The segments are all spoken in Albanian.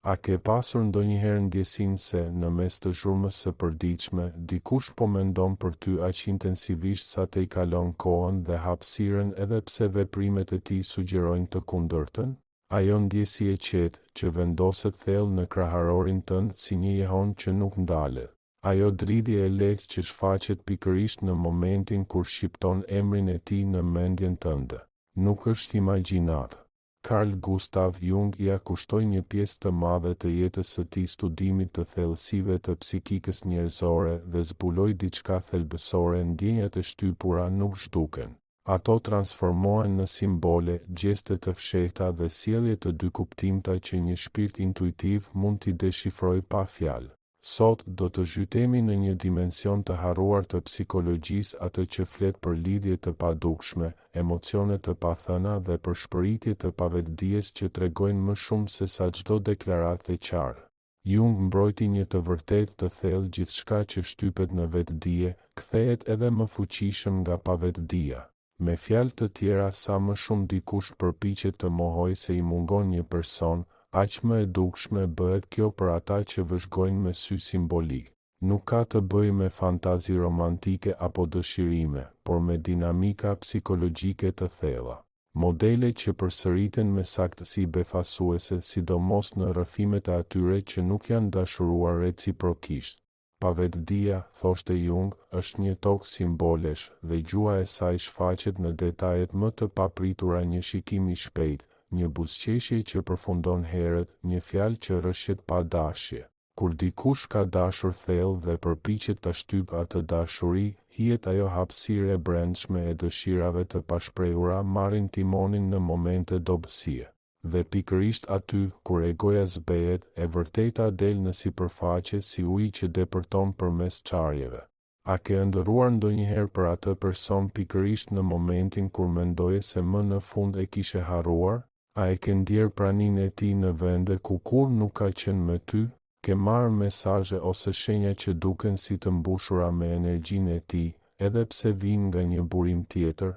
A ke pasur ndonjëherë ndjesinë se, në mes të zhurmës së përditshme, dikush po mendon për ty aq intensivisht sa tejkalon kohën dhe hapësirën edhe pse veprimet e tij sugjerojnë të kundërtën? Ajo ndjesi e qetë, që vendoset thellë në kraharorin tënd si një jehonë që nuk ndalet. Ajo dridhje e lehtë që shfaqet pikërisht në momentin kur shqipton emrin e tij në mendjen tënde. Nuk është imagjinatë. Carl Gustav Jung ia kushtoi një pjesë të madhe të jetës së tij studimit të thellësive të psikikës njerëzore dhe zbuloi diçka thelbësore ndjenjat e shtypura nuk zhduken. Ato transformohen në simbole, gjeste të fshehta dhe sjellje të dykuptimta që një shpirt intuitiv mund t'i deshifrojë pa fjalë. Sot, do të zhytemi në një dimension të harruar të psikologjisë atë që flet për lidhje të padukshme, emocione të pathëna dhe përshpëritje të pavetëdijes që tregojnë më shumë sesa çdo deklaratë e qartë. Jung mbrojti një të vërtetë të thellë gjithçka që shtypet në vetëdije, kthehet edhe më fuqishëm nga pavetëdija. Me fjalë të tjera sa më shumë dikush përpiqet të mohojë se i mungon një person, aq më e dukshme bëhet kjo për ata që vëzhgojnë me sy simbolik. Nuk ka të bëjë me fantazi romantike apo dëshirime, por me dinamika psikologjike të thella. Modele që përsëriten me saktësi befasuese sidomos në rrëfimet e atyre që nuk janë dashuruar reciprokisht. Pavetëdija, thoshte Jung, është një tokë simbolesh, dhe gjuha e saj shfaqet në detajet më të papritura një shikim i shpejtë, një buzëqeshje që përfundon herët, një fjalë që rrëshqet pa dashje. Kur dikush ka dashur thellë dhe përpiqet ta shtypë atë dashuri, hijet ajo hapësirë e brendshme e dëshirave të pashprehura marrin timonin në momente dobësie. Dhe pikërisht aty, kur egoja zbehet, e vërteta del në sipërfaqe si uji që depërton përmes çarjeve. A ke ëndërruar ndonjëherë për atë person pikërisht në momentin kur mendoje se më në fund e kishe harruar? A e ke ndjerë praninë e tij në vende ku kurrë nuk ka qenë me ty? Ke marrë mesazhe ose shenja që duken si të mbushura me energjinë e tij, edhe pse vijnë nga një burim tjetër?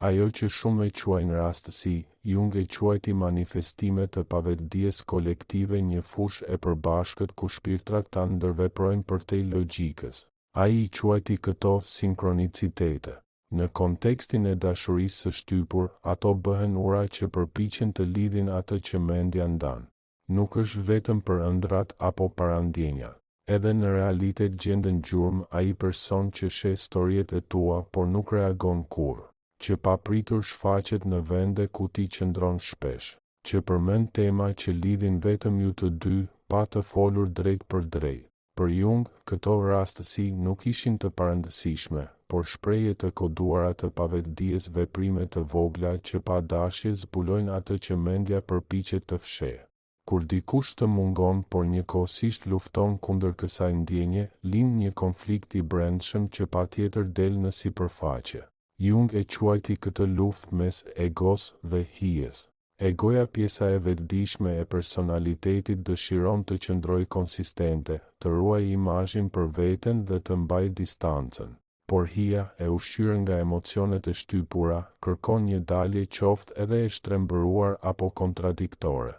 Ajo që shumë e quajnë rastësi, Jung e quajti manifestime të pavetëdijes kolektive një fushë e përbashkët ku shpirtrat tanë ndërveprojnë përtej logjikës. Ai i quajti këto sinkronicitete. Në kontekstin e dashurisë së shtypur, ato bëhen ura që përpiqen të lidhin atë që mendja ndan. Nuk është vetëm për ëndrrat apo parandjenjat. Edhe në realitet gjenden gjurmë ai person që sheh storiet e tua por nuk reagon kurrë. Që papritur shfaqet në vende ku ti qëndron shpesh. Që përmend tema që lidhin vetëm ju të dy, pa të folur drejtpërdrejt. Për Jung, këto rastësi nuk ishin të parëndësishme, por shprehje të koduara të pavetëdijes veprime të vogla që pa dashje zbulojnë atë që mendja përpiqet të fshehë. Kur dikush të mungon por njëkohësisht lufton kundër kësaj ndjenje, lind një konflikt i brendshëm që patjetër del në sipërfaqe. Jung e quajti këtë luftë mes egos dhe hijes. Egoja pjesa e vetëdijshme e personalitetit dëshiron të qëndrojë konsistente, të ruajë imazhin për veten dhe të mbajë distancën. Por hija, e ushqyer nga emocionet e shtypura, kërkon një dalje qoftë edhe e shtrembëruar apo kontradiktore.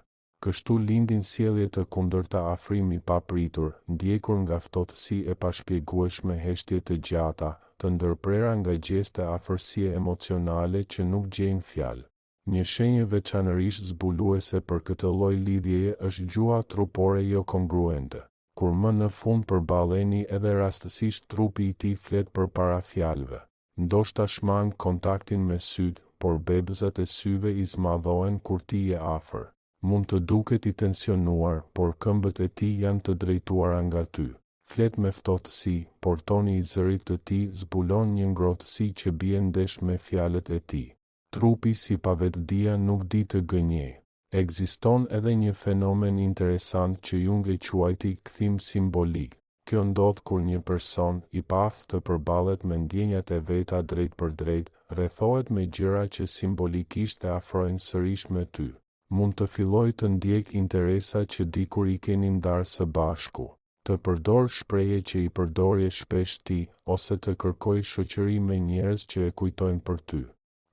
Kështu lindin sjellje të kundërta afrim i papritur, ndjekur nga ftohtësi e pashpjegueshme heshtje të gjata, të ndërprera nga gjeste afërsie emocionale që nuk gjejnë fjalë. Një shenjë veçanërisht zbuluese për këtë lloj lidhjeje është gjuha trupore jokongruente. Kur më në fund përballeni edhe rastësisht trupi i tij flet përpara fjalëve. Ndoshta shmang kontaktin me sytë, por bebëzat e syve i zmadhohen kur ti je afër. Mund të duket i tensionuar, por këmbët e tij janë të drejtuara nga ty. Flet me ftohtësi, por toni i zërit të tij zbulon një ngrohtësi që bie ndesh me fjalët e tij. Trupi si pavetëdija nuk di të gënjejë. Ekziston edhe një fenomen interesant që Jung e quajti kthim simbolik. Kjo ndodh kur një person, i paaftë të përballet me ndjenjat e veta drejtpërdrejt, rrethohet me gjëra që simbolikisht e afrojnë sërish me ty. Mund të fillojë të ndjekë interesa që dikur i keni ndarë së bashku. Të përdorë shprehje që i përdorje shpesh ti, ose të kërkojë shoqëri me njerëz që e kujtojnë për ty.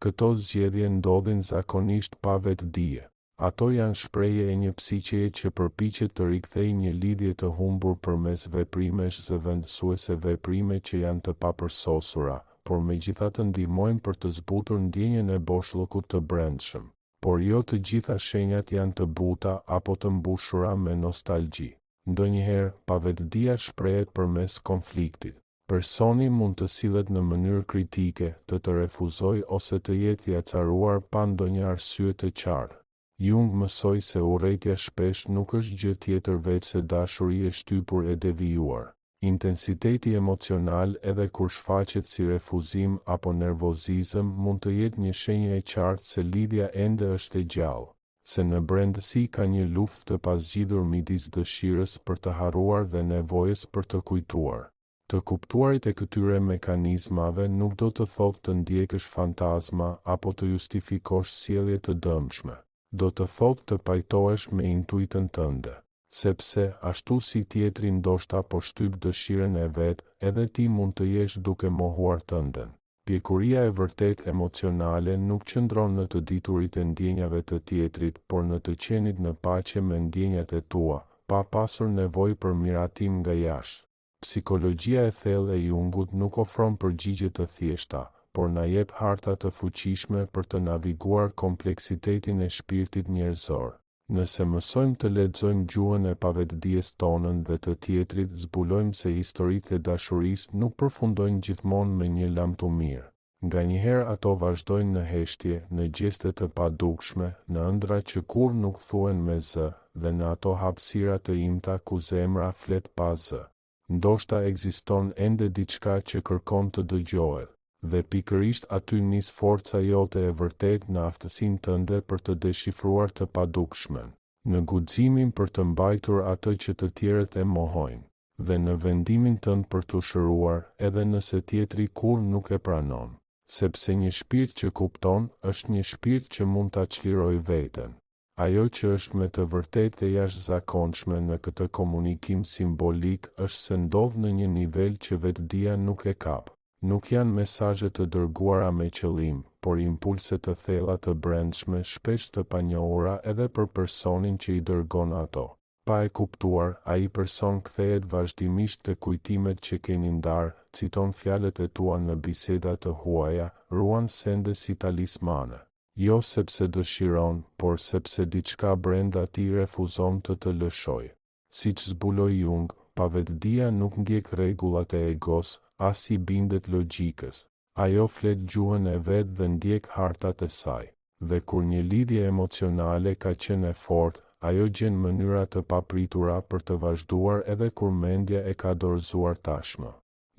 Këto zgjedhje ndodhin zakonisht pa vetëdije. Ato janë shprehje e një psiqeje që përpiqet të rikthejë një lidhje të humbur përmes veprimesh zëvendësuese veprime që janë të papërsosura, por megjithatë ndihmojnë për të zbutur ndjenjën e boshllëkut të brendshëm. Por jo të gjitha shenjat janë të buta apo të mbushura me nostalgji. Ndonjëherë, pavetëdija shprehet përmes konfliktit. Personi mund të sillet në mënyrë kritike, të të refuzojë ose të jetë i acaruar pa ndonjë arsye të qartë. Jung mësoi se urrejtja shpesh nuk është gjë tjetër veçse dashuri e shtypur e devijuar. Intensiteti emocional edhe kur shfaqet si refuzim apo nervozizëm mund të jetë një shenjë e qartë se lidhja ende është e gjallë. Se në brendësi ka një luftë të pazgjidhur midis dëshirës për të harruar dhe nevojës për të kujtuar. Të kuptuarit e këtyre mekanizmave nuk do të thotë të ndjekësh fantazma apo të justifikosh sjellje të dëmshme. Do të thotë të pajtohesh me intuitën tënde. Sepse, ashtu si tjetri ndoshta po shtyp dëshirën e vet, edhe ti mund të jesh duke mohuar tënden. Pjekuria e vërtetë emocionale nuk qëndron në të diturit e ndjenjave të tjetrit, por në të qenit në paqe me ndjenjat e tua, pa pasur nevojë për miratim nga jashtë. Psikologjia e thellë e Jungut nuk ofron përgjigje të thjeshta, por na jep harta të fuqishme për të naviguar kompleksitetin e shpirtit njerëzor. Nëse mësojmë të lexojmë gjuhën e pavetëdijes tonën dhe të tjetrit zbulojmë se historitë e dashurisë nuk përfundojnë gjithmonë me një lamtumirë. Nganjëherë ato vazhdojnë në heshtje, në gjeste të padukshme, në ëndrra që kurrë nuk thuhen me zë, dhe në ato hapësira të imta ku zemra flet pa zë. Ndoshta ekziston ende diçka që kërkon të dëgjohet. Dhe pikërisht aty nis forca jote e vërtetë në aftësinë tënde për të deshifruar të padukshmen. Në guximin për të mbajtur atë që të tjerët e mohojnë. Dhe në vendimin tënd për t'u shëruar, edhe nëse tjetri kurrë nuk e pranon. Sepse një shpirt që kupton, është një shpirt që mund ta çlirojë veten. Ajo që është me të vërtetë e jashtëzakonshme në këtë komunikim simbolik është se ndodh në një nivel që vetëdija nuk e kap. Nuk janë mesazhe të dërguara me qëllim, por impulse të thella të brendshme shpesh të panjohura edhe për personin që i dërgon ato. Pa e kuptuar, ai person kthehet vazhdimisht te kujtimet që keni ndarë, citon fjalët e tua në biseda të huaja, ruan sende si talismane. Jo sepse dëshiron, por sepse diçka brenda tij refuzon të të lëshojë. Siç zbuloi Jung, pavetëdija nuk ndjek rregullat e egos, as i bindet logjikës. Ajo flet gjuhën e vet dhe ndjek hartat e saj. Dhe kur një lidhje emocionale ka qenë e fortë, ajo gjen mënyra të papritura për të vazhduar edhe kur mendja e ka dorëzuar tashmë.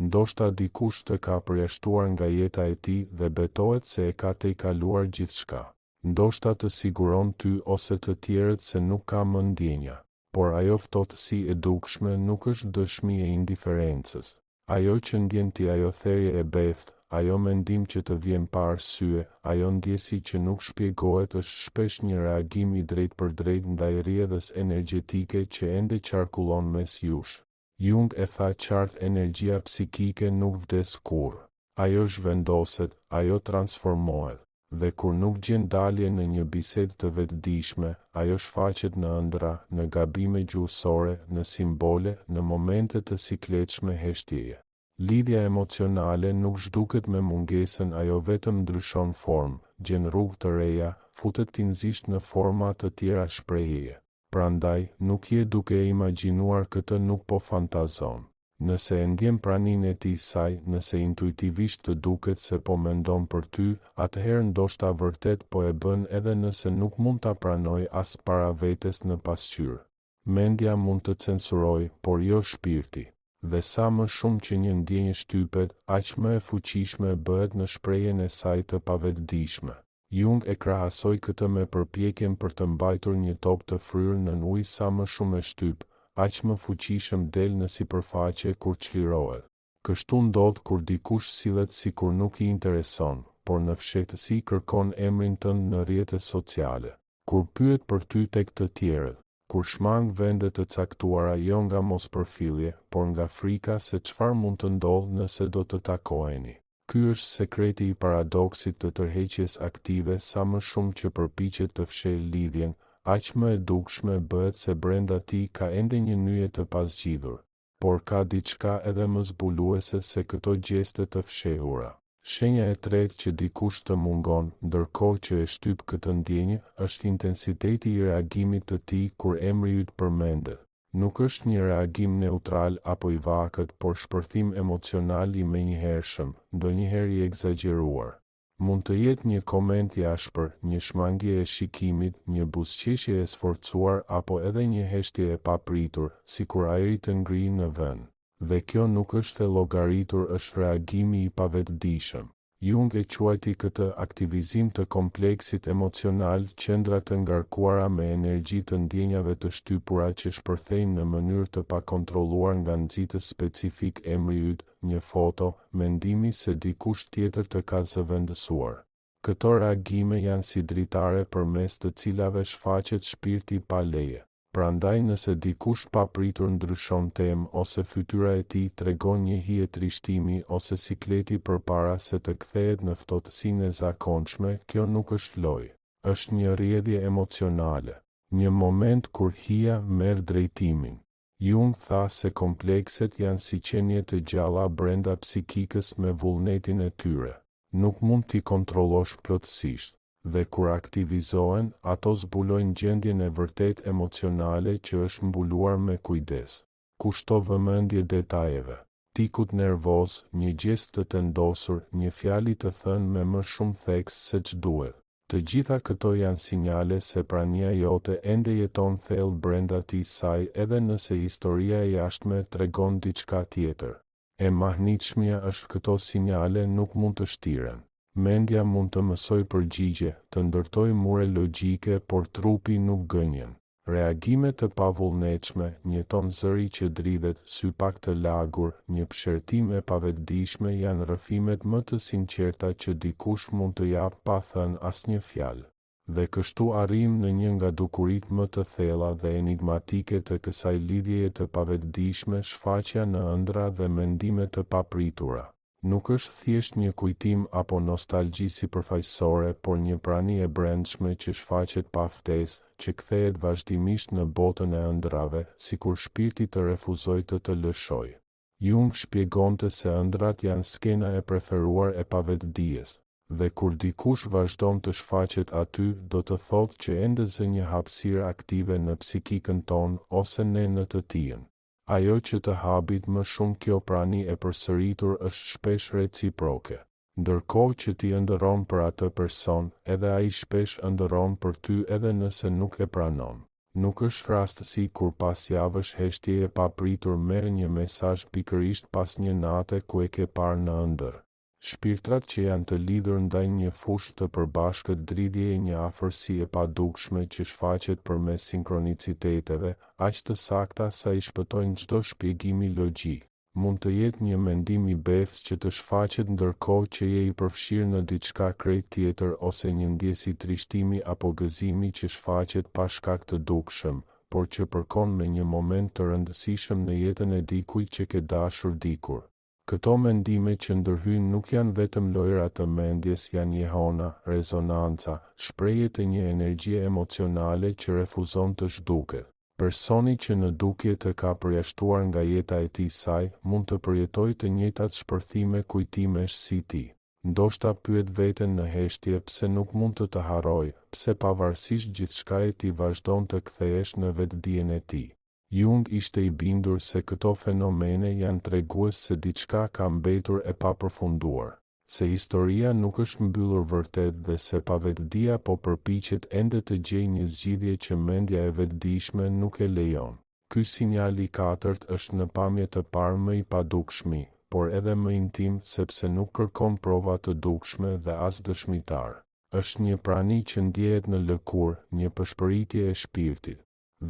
Ndoshta dikush të ka përjashtuar nga jeta e tij dhe betohet se e ka tejkaluar gjithçka. Ndoshta të siguron ty ose të tjerët se nuk ka më ndjenja. Por ajo ftohtësi e dukshme nuk është dëshmi e indiferencës. Ajo që ndjen ti ajo therje e beftë, ajo mendim që të vjen pa arsye, ajo ndjesi që nuk shpjegohet është shpesh një reagim i drejtpërdrejtë ndaj rrjedhës energjetike që ende qarkullon mes jush. Jung e tha qartë energjia psikike nuk vdes kurrë. Ajo zhvendoset, ajo transformohet. Dhe kur nuk gjen dalje në një bisedë të vetëdijshme, ajo shfaqet në ëndrra, në gabime gjuhësore, në simbole, në momente të sikletshme heshtjeje. Lidhja emocionale nuk zhduket me mungesën ajo vetëm ndryshon formë, gjen rrugë të reja, futet tinëzisht në forma të tjera shprehjeje. Prandaj, nuk je duke e imagjinuar këtë nuk po fantazon. Nëse e ndjen praninë e tij saj, nëse intuitivisht të duket se po mendon për ty, atëherë ndoshta vërtet po e bën edhe nëse nuk mund ta pranojë as para vetes në pasqyrë. Mendja mund të censurojë, por jo shpirti. Dhe sa më shumë që një ndjenjë shtypet, aq më e fuqishme bëhet në shprehjen e saj të pavetëdijshme. Jung e krahasoi këtë me përpjekjen për të mbajtur një top të fryrë nën ujë sa më shumë e shtyp, aq më fuqishëm del në sipërfaqe kur çlirohet. Kështu ndodh kur dikush sillet sikur nuk i intereson, por në fshehtësi kërkon emrin tënd në rrjete sociale. Kur pyet për ty tek të tjerët. Kur shmang vende të caktuara jo nga mospërfillje, por nga frika se çfarë mund të ndodhë nëse do të takoheni. Ky është sekreti i paradoksit të tërheqjes aktive sa më shumë që përpiqet të fshehë lidhjen, aq më e dukshme bëhet se brenda tij ka ende një nyje të pazgjidhur. Por ka diçka edhe më zbuluese se këto gjeste të fshehura. Shenja e tretë që dikush të mungon, ndërkohë që e shtyp këtë ndjenjë, është intensiteti i reagimit të tij kur emri yt përmendet. Nuk është një reagim neutral apo i vakët, por shpërthim emocional i menjëhershëm, ndonjëherë i ekzagjeruar. Mund të jetë një koment i ashpër, një shmangie e shikimit, një buzëqeshje e sforcuar apo edhe një heshtje e papritur, sikur ajri të ngrijë në vend. Dhe kjo nuk është e llogaritur është reagimi i pavetëdijshëm. Jung e quajti këtë aktivizim të kompleksit emocional qendra të ngarkuara me energji të ndjenjave të shtypura që shpërthejnë në mënyrë të pakontrolluar nga nxitës specifik emri yt, një foto, mendimi se dikush tjetër të ka zëvendësuar. Këto reagime janë si dritare përmes të cilave shfaqet shpirti pa leje. Prandaj nëse dikush papritur ndryshon temë ose fytyra e tij tregon një hije trishtimi ose sikleti përpara se të kthehet në ftohtësinë e zakonshme, kjo nuk është lojë. Është një rrjedhje emocionale. Një moment kur hija merr drejtimin. Jung tha se komplekset janë si qenie të gjalla brenda psikikës me vullnetin e tyre. Nuk mund t'i kontrollosh plotësisht. Dhe kur aktivizohen, ato zbulojnë gjendjen e vërtetë emocionale që është mbuluar me kujdes. Kushto vëmendje detajeve. Tikut nervoz, një gjest të tendosur, një fjali të thënë me më shumë theks seç duhet. Të gjitha këto janë sinjale se prania jote ende jeton thellë brenda tij saj edhe nëse historia e jashtme tregon diçka tjetër. E mahnitshmja është këto sinjale nuk mund të shtiren. Mendja mund të mësojë përgjigje, të ndërtojë mure logjike por trupi nuk gënjen. Reagime të pavullnetshme, një ton zëri që dridhet, sy pak të lagur, një psherëtimë e pavetëdijshme janë rrëfimet më të sinqerta që dikush mund të japë pa thënë asnjë fjalë. Dhe kështu arrijmë në një nga dukuritë më të thella dhe enigmatike të kësaj lidhjeje të pavetëdijshme shfaqja në ëndrra dhe mendime të papritura. Nuk është thjesht një kujtim apo nostalgji sipërfaqësore por një prani e brendshme që shfaqet pa ftesë, që kthehet vazhdimisht në botën e ëndrrave, sikur shpirti të refuzojë të të lëshojë. Jung shpjegonte se ëndrrat janë skena e preferuar e pavetëdijes. Dhe kur dikush vazhdon të shfaqet aty, do të thotë që ende zë një hapësirë aktive në psikikën tonë ose ne në të tijën. Ajo që të habit më shumë kjo prani e përsëritur është shpesh reciproke. Ndërkohë që ti ëndërron për atë person, edhe ai shpesh ëndërron për ty edhe nëse nuk e pranon. Nuk është rastësi kur pas javësh heshtjeje papritur merr një mesazh pikërisht pas një nate ku e ke parë në ëndërr. Shpirtrat që janë të lidhur ndajnë një fushë të përbashkët dridhjeje një afërsi e padukshme që shfaqet përmes sinkroniciteteve, aq të sakta sa i shpëtojnë çdo shpjegimi logjik. Mund të jetë një mendim i beftë që të shfaqet ndërkohë që je i përfshirë në diçka krejt tjetër ose një ndjesi trishtimi apo gëzimi që shfaqet pa shkak të dukshëm, por që përkon me një moment të rëndësishëm në jetën e dikujt që ke dashur dikur. Këto mendime që ndërhyjnë nuk janë vetëm lojëra të mendjes janë jehona, rezonanca, shprehje të një energjie emocionale që refuzon të zhduket. Personi që në dukje të ka përjashtuar nga jeta e tij saj, mund të përjetojë të njëjtat shpërthime kujtimesh si ti. Ndoshta pyet veten në heshtje pse nuk mund të të harrojë, pse pavarësisht gjithçkaje ti vazhdon të kthehesh në vetëdijen e tij. Jung ishte i bindur se këto fenomene janë tregues se diçka ka mbetur e papërfunduar, se historia nuk është mbyllur vërtet dhe se pavetëdija po përpiqet ende të gjejë një zgjidhje që mendja e vetëdijshme nuk e lejon. Ky sinjal i katërt është në pamje të parë më i padukshmi, por edhe më intim sepse nuk kërkon prova të dukshme dhe as dëshmitarë. Është një prani që ndjehet në lëkurë, një pëshpëritje e shpirtit.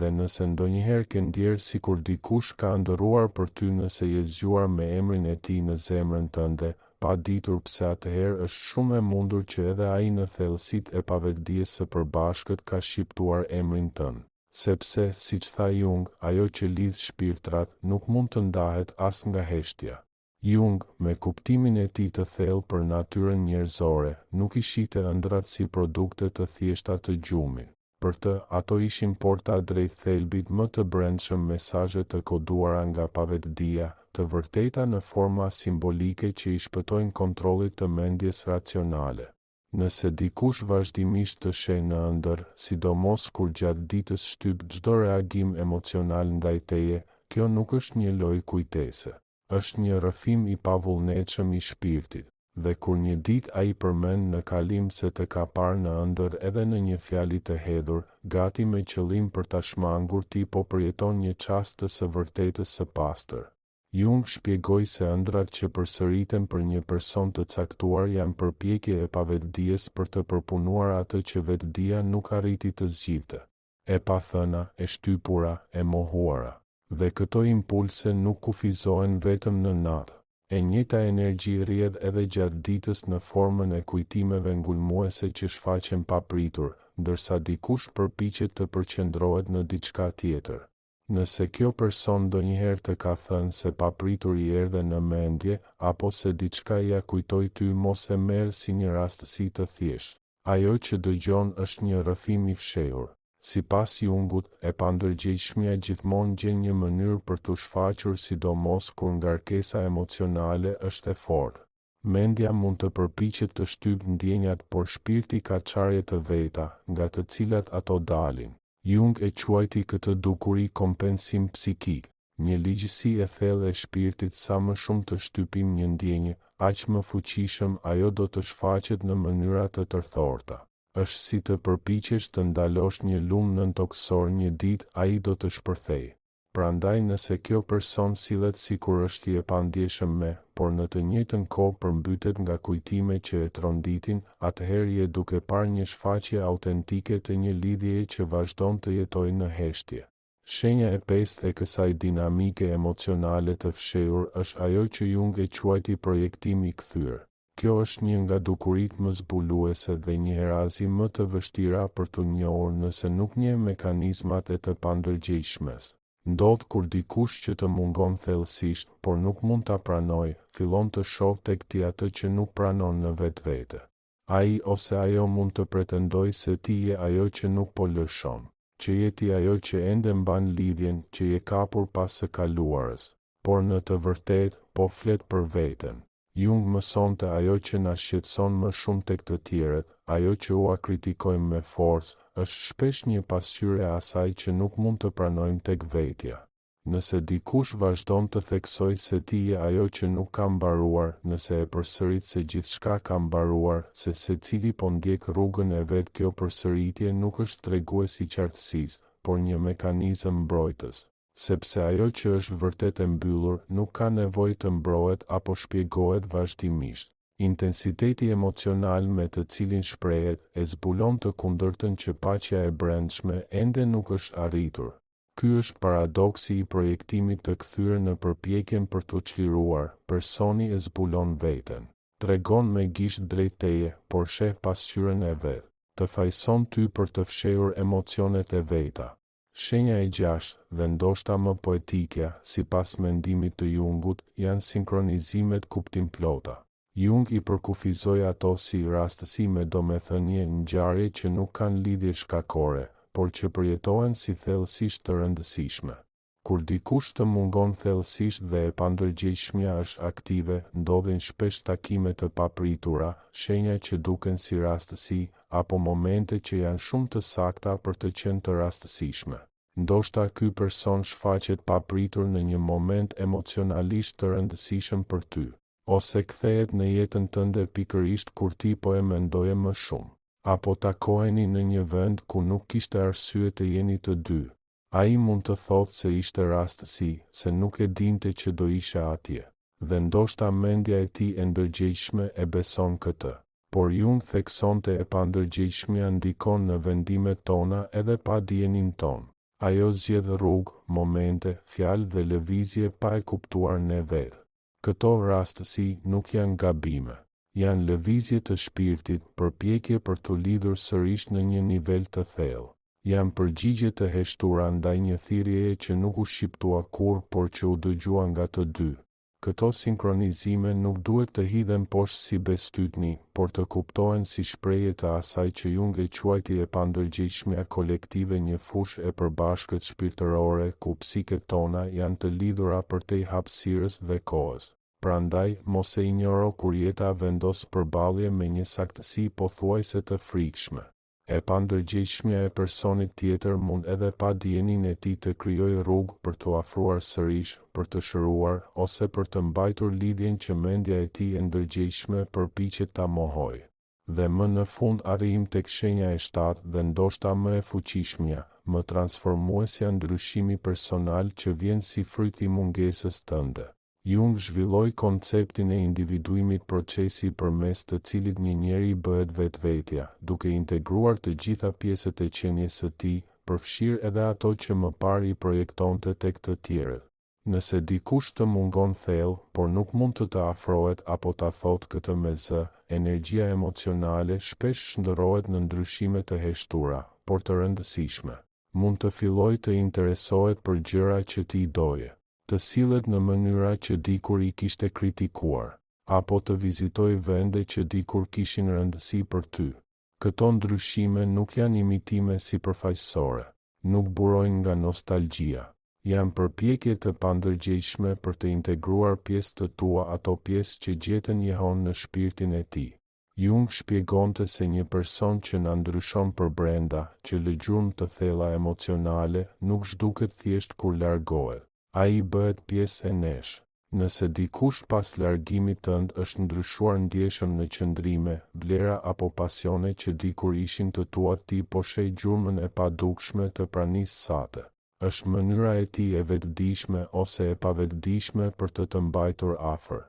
Dhe nëse ndonjëherë ke ndjerë sikur dikush ka ëndërruar për ty nëse je zgjuar me emrin e tij në zemrën tënde, pa ditur pse atëherë është shumë e mundur që edhe ai në thellësitë e pavetëdijes së përbashkët ka shqiptuar emrin tënd. Sepse, siç tha Jung, ajo që lidh shpirtrat, nuk mund të ndahet as nga heshtja. Jung, me kuptimin e tij të thellë për natyrën njerëzore, nuk i shihte ëndrrat si produkte të thjeshta të gjumit. Për të, ato ishin porta drejt thelbit më të brendshëm mesazhe të koduara nga pavetëdija, të vërteta në forma simbolike që i shpëtojnë kontrollit të mendjes racionale. Nëse dikush vazhdimisht të sheh në ëndërr, sidomos kur gjatë ditës shtyp çdo reagim emocional ndaj teje, kjo nuk është një lojë kujtese. Është një rrëfim i pavullnetshëm i shpirtit. Dhe kur një ditë ai përmend në kalim se të ka parë në ëndërr edhe në një fjali të hedhur, gati me qëllim për ta shmangur ti po përjeton një çast të së vërtetës së pastër. Jung shpjegoi se ëndrrat që përsëriten për një person të caktuar janë përpjekje e pavetëdijes për të përpunuar atë që vetëdija nuk arriti të zgjidhte. E pathëna, e shtypura, e mohuara. Dhe këto impulse nuk kufizohen vetëm në natë. E njëjta energji rrjedh edhe gjatë ditës në formën e kujtimeve ngulmuese që shfaqen papritur, ndërsa dikush përpiqet të përqendrohet në diçka tjetër. Nëse kjo person ndonjëherë të ka thënë se papritur i erdhe në mendje, apo se diçka ia kujtoi ty mos e merr si një rastësi të thjeshtë. Ajo që dëgjon është një rrëfim i fshehur. Sipas Jungut, e pandërgjegjshmja gjithmonë gjen një mënyrë për t'u shfaqur sidomos kur ngarkesa emocionale është e fortë. Mendja mund të përpiqet të shtypë ndjenjat por shpirti ka çarje të veta, nga të cilat ato dalin. Jung e quajti këtë dukuri kompensim psikik, një ligjësi e thellë e shpirtit sa më shumë të shtypim një ndjenjë, aq më fuqishëm ajo do të shfaqet në mënyra të tërthorta. Është si të përpiqesh të ndalosh një lumë nëntokësor një ditë ai do të shpërthejë. Prandaj nëse kjo person sillet sikur është i e pandjeshëm me, por në të njëjtën kohë përmbytet nga kujtime që e tronditin, atëherë je duke parë një shfaqje autentike të një lidhjeje që vazhdon të jetojë në heshtje. Shenja e pestë e kësaj dinamike emocionale të fshehur është ajo që Jung e quajti projektim i kthyer. Kjo është një nga dukuritë më zbuluese dhe njëherazi më të vështira për t'u njohur nëse nuk njeh mekanizmat e të pandërgjegjshmes. Ndodh kur dikush që të mungon thellësisht, por nuk mund ta pranojë, fillon të shohë tek ti atë që nuk pranon në vetvete. Ai ose ajo mund të pretendojë se ti je ajo që nuk po lëshon. Që je ti ajo që ende mban lidhjen, që je kapur pas së kaluarës. Por në të vërtetë, po flet për veten. Jung mësonte ajo që na shqetëson më shumë tek të tjerët, ajo që ua kritikojmë me forcë, është shpesh një pasqyrë e asaj që nuk mund të pranojmë tek vetja. Nëse dikush vazhdon të theksojë se ti je ajo që nuk ka mbaruar, nëse e përsërit se gjithçka ka mbaruar, se secili po ndjek rrugën e vet kjo përsëritje nuk është tregues i qartësisë, por një mekanizëm mbrojtës. Sepse ajo që është vërtet e mbyllur nuk ka nevojë të mbrohet apo shpjegohet vazhdimisht. Intensiteti emocional me të cilin shprehet, e zbulon të kundërtën që paqja e brendshme ende nuk është arritur. Ky është paradoksi i projektimit të kthyer në përpjekjen për t'u çliruar, personi e zbulon veten. Tregon me gisht drejt teje, por sheh pasqyrën e vet. Të fajëson ty për të fshehur emocionet e veta. Shenja e gjashtë, dhe ndoshta më poetikja, sipas mendimit të Jungut, janë sinkronizimet kuptimplota. Jung i përkufizoi ato si rastësi me domethënie ngjarje që nuk kanë lidhje shkakore, por që përjetohen si thellësisht të rëndësishme. Kur dikush të mungon thellësisht dhe e pandërgjegjshmja është aktive, ndodhin shpesh takime të papritura, shenja që duken si rastësi, apo momente që janë shumë të sakta për të qenë të rastësishme. Ndoshta ky person shfaqet papritur në një moment emocionalisht të rëndësishëm për ty. Ose kthehet në jetën tënde pikërisht kur ti po e mendoje më shumë. Apo takoheni në një vend ku nuk kishte arsye të jeni të dy. Ai mund të thotë se ishte rastësi, se nuk e dinte që do isha atje. Dhe ndoshta mendja e tij e ndërgjegjshme e beson këtë. Por Jung theksonte e pandërgjegjshmja ndikon në vendimet tona edhe pa dijeninë tonë. Ajo zgjedh rrugë, momente, fjalë dhe lëvizje pa e kuptuar ne vetë. Këto rastësi nuk janë gabime. Janë lëvizje të shpirtit, përpjekje për t'u lidhur sërish në një nivel të thellë. Janë përgjigje të heshtura ndaj një thirrjeje që nuk u shqiptua kurrë por që u dëgjua nga të dy. Këto sinkronizime nuk duhet të hidhen poshtë si bestytni, por të kuptohen si shprehje të asaj që Jung e quajti e pandërgjegjshmja kolektive një fushë e përbashkët shpirtërore ku psiket tona janë të lidhura përtej hapësirës dhe kohës. Prandaj, mos e injoro kur jeta vendos përballje me një saktësi pothuajse të frikshme. E pandërgjegjshmja e personit tjetër mund edhe pa dijeninë e tij të krijojë rrugë për t'u afruar sërish, për të shëruar, ose për të mbajtur lidhjen që mendja e tij e ndërgjegjshme përpiqet ta mohojë. Dhe më në fund arrijmë tek shenja e shtatë dhe ndoshta më e fuqishmja, më transformuesja ndryshimi personal që vjen si fryt i mungesës tënde. Jung zhvilloi konceptin e individuimit procesi përmes të cilit një njeri bëhet vetvetja, duke integruar të gjitha pjesët e qenies së tij, përfshirë edhe ato që më parë i projektonte tek të tjerët. Nëse dikush të mungon thellë, por nuk mund të të afrohet apo ta thotë këtë me zë, energjia emocionale shpesh shndërrohet në ndryshime të heshtura, por të rëndësishme. Mund të fillojë të interesohet për gjëra që ti i doje. Të sillet në mënyra që dikur i kishte kritikuar, apo të vizitojë vende që dikur kishin rëndësi për ty. Këto ndryshime nuk janë imitime sipërfaqësore. Nuk burojnë nga nostalgjia. Janë përpjekje të pandërgjegjshme për të integruar pjesë të tua ato pjesë që gjetën jehonë në shpirtin e tij. Jung shpjegonte se një person që na ndryshon përbrenda, që lë gjurmë të thella emocionale, nuk zhduket thjesht kur largohet. Ai bëhet pjesë e nesh. Nëse dikush pas largimit tënd është ndryshuar ndjeshëm në qëndrime, vlera apo pasione që dikur ishin të tuat ti po sheh gjurmën e padukshme të pranisë sate. Është mënyra e tij e vetëdijshme ose e pavetëdijshme për të të mbajtur afër.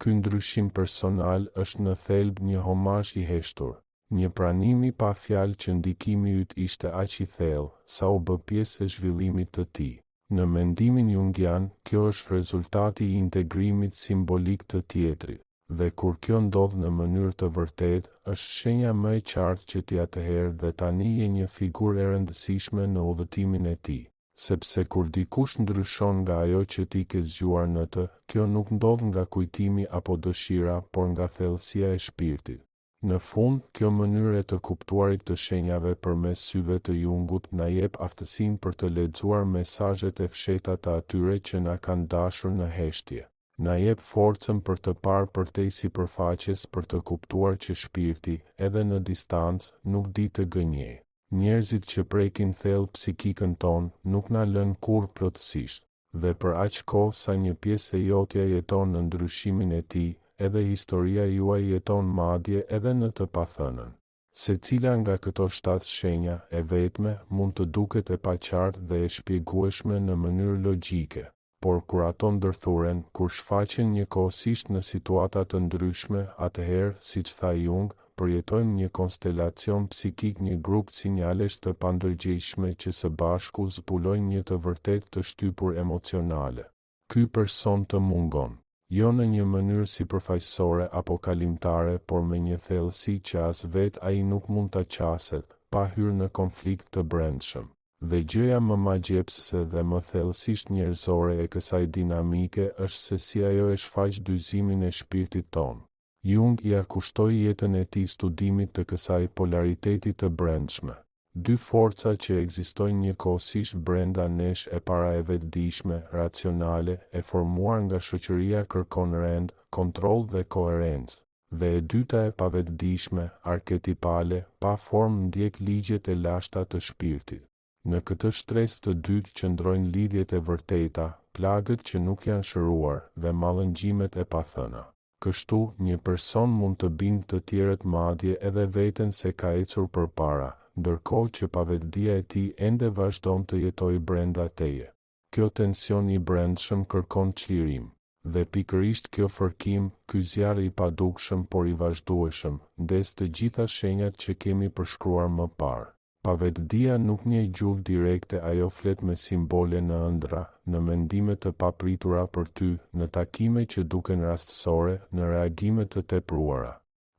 Ky ndryshim personal është në thelb një homazh i heshtur, një pranim i pa fjalë që ndikimi yt ishte aq i thellë, sa u bë pjesë e zhvillimit të tij. Në mendimin jungian, kjo është rezultati i integrimit simbolik të tjetrit. Dhe kur kjo ndodh në mënyrë të vërtetë, është shenja më e qartë që ti atëherë dhe tani je një figurë e rëndësishme në udhëtimin e tij. Sepse kur dikush ndryshon nga ajo që ti ke zgjuar në të, kjo nuk ndodh nga kujtimi apo dëshira, por nga thellësia e shpirtit. Në fund, kjo mënyrë e të kuptuarit të shenjave përmes syve të Jungut na jep aftësinë për të lexuar mesazhet e fshehta të atyre që na kanë dashur në heshtje. Na jep forcën për të parë përtej sipërfaqes për të kuptuar që shpirti, edhe në distancë, nuk di të gënjejë. Njerëzit që prekin thellë psikikën tonë, nuk na lënë kurrë plotësisht. Dhe për aq kohë sa një pjesë e jotja jeton në ndryshimin e tij, edhe historia juaj jeton madje edhe në të pathënën. Secila nga këto shtatë shenja, e vetme, mund të duket e paqartë dhe e shpjegueshme në mënyrë logjike. Por kur ato ndërthuren, kur shfaqen njëkohësisht në situata të ndryshme, atëherë, siç tha Jung, përjetojmë një konstelacion psikik një grup sinjalesh të pandërgjegjshme që së bashku zbulojnë një të vërtetë të shtypur emocionale. Ky person të mungon. Jo në një mënyrë sipërfaqësore apo kalimtare por me një thellësi që as vetë ai nuk mund ta qaset, pa hyrë në konflikt të brendshëm. Dhe gjëja më magjepsëse dhe më thellësisht njerëzore e kësaj dinamike është se si ajo e shfaq dyzimin e shpirtit tonë. Jung ia kushtoi jetën e tij studimit të kësaj polariteti të brendshme. Dy forca që ekzistojnë njëkohësisht brenda nesh e para e vetëdijshme, racionale, e formuar nga shoqëria kërkon rend, kontroll dhe koherencë. Dhe e dyta e pavetëdijshme, arketipale, pa formë ndjek ligjet e lashta të shpirtit. Në këtë shtresë të dytë qëndrojnë lidhjet e vërteta, plagët që nuk janë shëruar, dhe mallëngjimet e pathëna. Kështu, një person mund të bindë të tjerët madje edhe veten se ka ecur përpara, ndërkohë që pavetëdija e tij ende vazhdon të jetojë brenda teje. Kjo tension i brendshëm kërkon çlirim. Dhe pikërisht kjo fërkim, ky zjarr i padukshëm por i vazhdueshëm, ndez të gjitha shenjat që kemi përshkruar më parë. Pavetëdija nuk njeh gjuhë direkte ajo flet me simbole në ëndrra, në mendime të papritura për ty, në takime që duken rastësore, në reagime të tepruara.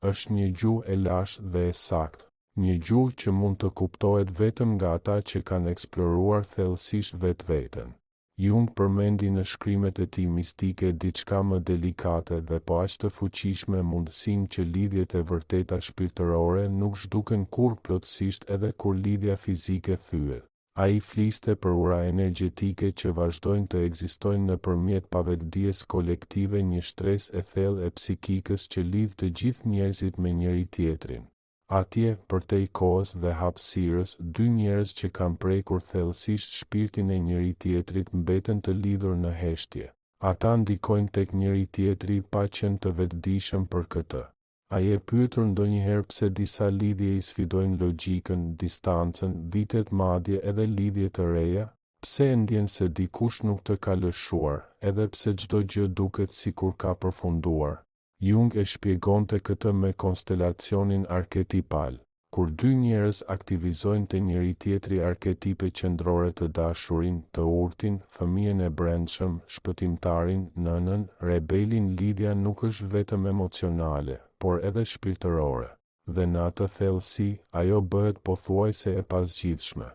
Është një gjuhë e lashtë dhe e saktë. Një gjuhë që mund të kuptohet vetëm nga ata që kanë eksploruar thellësisht vetveten. Jung përmendi në shkrimet e tij mistike diçka më delikate dhe po aq të fuqishme mundësinë që lidhjet e vërteta shpirtërore nuk zhduken kurrë plotësisht edhe kur lidhja fizike thyhet. Ai fliste për ura energjetike që vazhdojnë të ekzistojnë nëpërmjet pavetëdijes kolektive një shtresë e thellë e psikikës që lidh të gjithë njerëzit me njëri-tjetrin. Atje, përtej kohës dhe hapësirës, dy njerëz që kanë prekur thellësisht shpirtin e njëri-tjetrit mbeten të lidhur në heshtje. Ata ndikojnë tek njëri-tjetri pa qenë të vetëdijshëm për këtë. A je pyetur ndonjëherë pse disa lidhje i sfidojnë logjikën, distancën, vitet madje edhe lidhje të reja? Pse e ndjen se dikush nuk të ka lëshuar, edhe pse çdo gjë duket sikur ka përfunduar? Jung e shpjegonte këtë me konstelacionin arketipal. Kur dy njerëz aktivizojnë te njëri-tjetri arketipe qendrore të dashurin, të urtin, fëmijën e brendshëm, shpëtimtarin, nënën, rebelin lidhja nuk është vetëm emocionale, por edhe shpirtërore. Dhe në atë thellësi, ajo bëhet pothuajse e pazgjidhshme.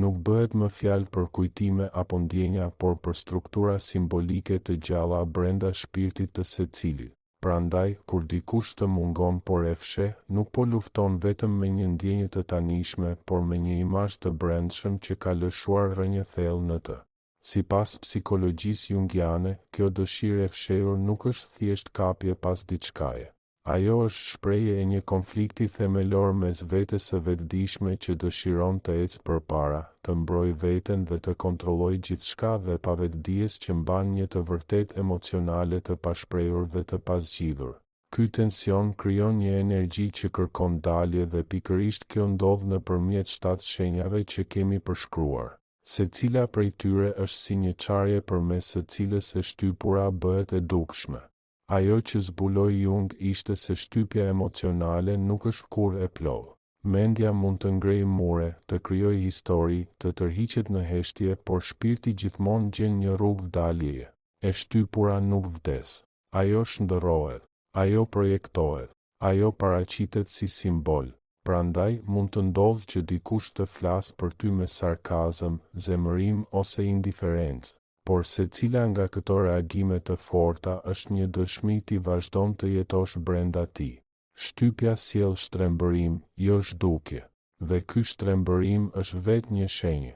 Nuk bëhet më fjalë për kujtime apo ndjenja por për struktura simbolike të gjalla brenda shpirtit të secilit. Prandaj, kur dikush të mungon por e fsheh, nuk po lufton vetëm me një ndjenjë të tanishme por me një imazh të brendshëm që ka lëshuar rrënjë thellë në të. Sipas psikologjisë jungiane, kjo dëshirë e fshehur nuk është thjesht kapje pas diçkaje. Ajo është shprehje e një konflikti themelor mes vetes së vetëdijshme që dëshiron të ecë përpara, të mbrojë veten dhe të kontrollojë gjithçka dhe pavetëdijes që mban një të vërtetë emocionale të pashprehur dhe të pazgjidhur. Ky tension krijon një energji që kërkon dalje dhe pikërisht kjo ndodh nëpërmjet shtatë shenjave që kemi përshkruar. Secila prej tyre është si një çarje përmes së cilës e shtypura bëhet e dukshme. Ajo që zbuloi Jung ishte se shtypja emocionale nuk është kurrë e plotë. Mendja mund të ngrejë mure, të krijojë histori, të tërhiqet në heshtje, por shpirti gjithmonë gjen një rrugë daljeje. E shtypura nuk vdes. Ajo shndërrohet. Ajo projektohet. Ajo paraqitet si simbol. Prandaj, mund të ndodhë që dikush të flasë për ty me sarkazëm, zemërim ose indiferencë. Por secila nga këto reagime të forta është një dëshmi ti vazhdon të jetosh brenda tij. Shtypja sjell shtrembërim, jo zhdukje. Dhe ky shtrembërim është vetë një shenjë.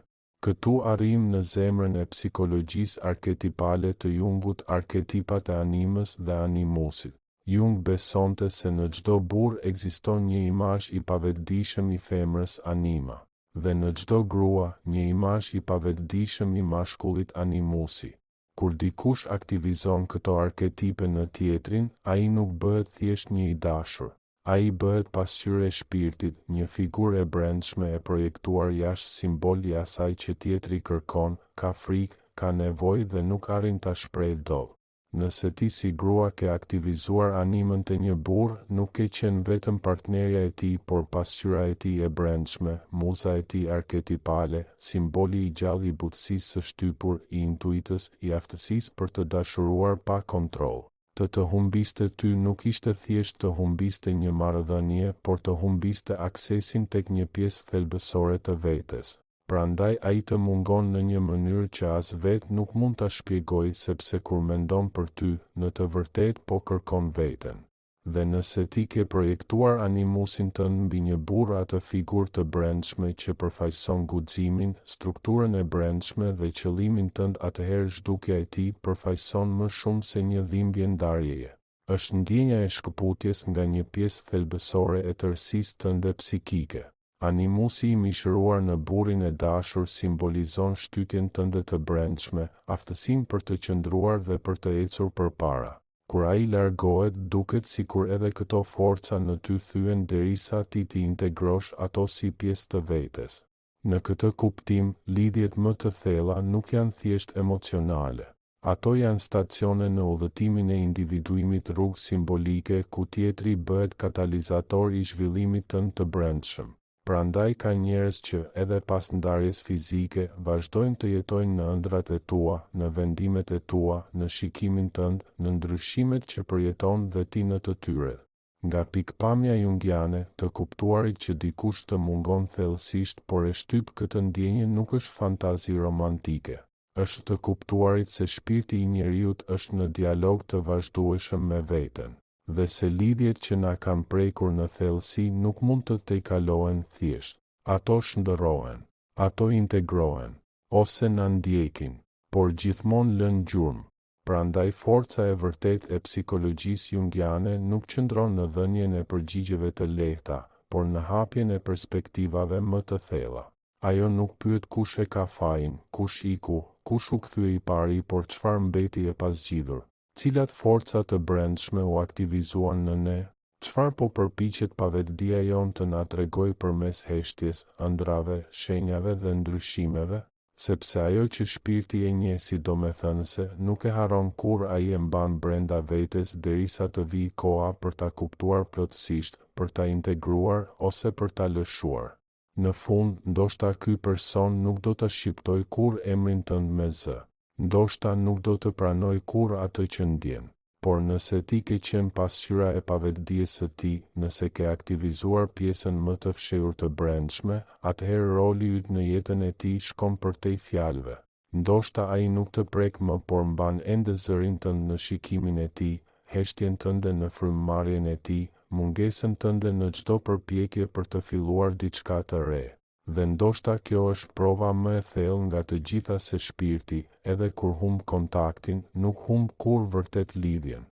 Këtu arrijmë në zemrën e psikologjisë arketipale të Jungut arketipat e animës dhe animusit. Jung besonte se në çdo burrë ekziston një imazh i pavetëdijshëm i femrës anima. Dhe në çdo grua, një imazh i pavetëdijshëm i mashkullit animusi. Kur dikush aktivizon këto arketipe në tjetrin, ai nuk bëhet thjesht një i dashur. Ai bëhet pasqyrë e shpirtit, një figurë e brendshme e projektuar jashtë simbol i asaj që tjetri kërkon, ka frikë, ka nevojë dhe nuk arrin ta shprehë dot. Nëse ti si grua ke aktivizuar animën te një burrë, nuk ke qenë vetëm partnerja e tij por pasqyra e tij e brendshme, muza e tij arketipale, simboli i gjallë i butësisë së shtypur, i intuitës, i aftësisë për të dashuruar pa kontroll. Të të humbiste ty nuk ishte thjesht të humbiste një marrëdhënie por të humbiste aksesin tek një pjesë thelbësore të vetes. Prandaj ai të mungon në një mënyrë që as vetë nuk mund ta shpjegojë sepse kur mendon për ty, në të vërtetë po kërkon veten. Dhe nëse ti ke projektuar animusin tënd mbi një burrë atë figurë të brendshme që përfaqëson guximin, strukturën e brendshme dhe qëllimin tënd atëherë zhdukja e tij përfaqëson më shumë se një dhimbje ndarjeje. Është ndjenja e shkëputjes nga një pjesë thelbësore e tërësisë tënde psikike. Animusi i mishëruar në burrin e dashur simbolizon shtytjen tënde të brendshme, aftësinë për të qëndruar dhe për të ecur përpara. Kur ai largohet, duket sikur edhe këto forca në ty thyhen derisa ti t'i integrosh ato si pjesë të vetes. Në këtë kuptim, lidhjet më të thella nuk janë thjesht emocionale. Ato janë stacione në udhëtimin e individuimit rrugë simbolike ku tjetri bëhet katalizator i zhvillimit tënd të brendshëm. Prandaj ka njerëz që, edhe pas ndarjes fizike, vazhdojnë të jetojnë në ëndrrat e tua, në vendimet e tua, në shikimin tënd, në ndryshimet që përjeton dhe ti në të tyret. Nga pikëpamja jungiane, të kuptuarit që dikush të mungon thellësisht por e shtyp këtë ndjenjë nuk është fantazi romantike. Është të kuptuarit se shpirti i njeriut është në dialog të vazhdueshëm me veten. Dhe se lidhjet që na kanë prekur në thellësi nuk mund të tejkalohen thjesht. Ato shndërrohen. Ato integrohen. Ose na ndjekin. Por gjithmonë lënë gjurmë. Prandaj forca e vërtetë e psikologjisë jungiane nuk qëndron në dhënien e përgjigjeve të lehta, por në hapjen e perspektivave më të thella. Ajo nuk pyet kush e ka fajin, kush iku, kush u kthye i pari por çfarë mbeti e pazgjidhur, cilat forca të brendshme u aktivizuan në ne? Çfarë po përpiqet pavetëdija jonë të na tregojë përmes heshtjes, ëndrrave, shenjave dhe ndryshimeve? Sepse ajo që shpirti e njeh si domethënëse, nuk e harron kurrë ai e mban brenda vetes derisa të vijë koha për ta kuptuar plotësisht, për ta integruar, ose për ta lëshuar. Në fund, ndoshta ky person nuk do të shqiptojë kurrë emrin tënd me zë. Ndoshta nuk do të pranojë kurrë atë që ndjen. Por nëse ti ke qenë pasqyra e pavetëdijes së tij, nëse ke aktivizuar pjesën më të fshehur të brendshme, atëherë roli yt në jetën e tij shkon përtej fjalëve. Ndoshta ai nuk të prek më por mban ende zërin tënd në shikimin e tij, heshtjen tënde në frymëmarrjen e tij, mungesën tënde në çdo përpjekje për të filluar diçka të re. Dhe ndoshta kjo është prova më e thellë nga të gjitha se shpirti, edhe kur humb kontaktin, nuk humb kurrë vërtet lidhjen.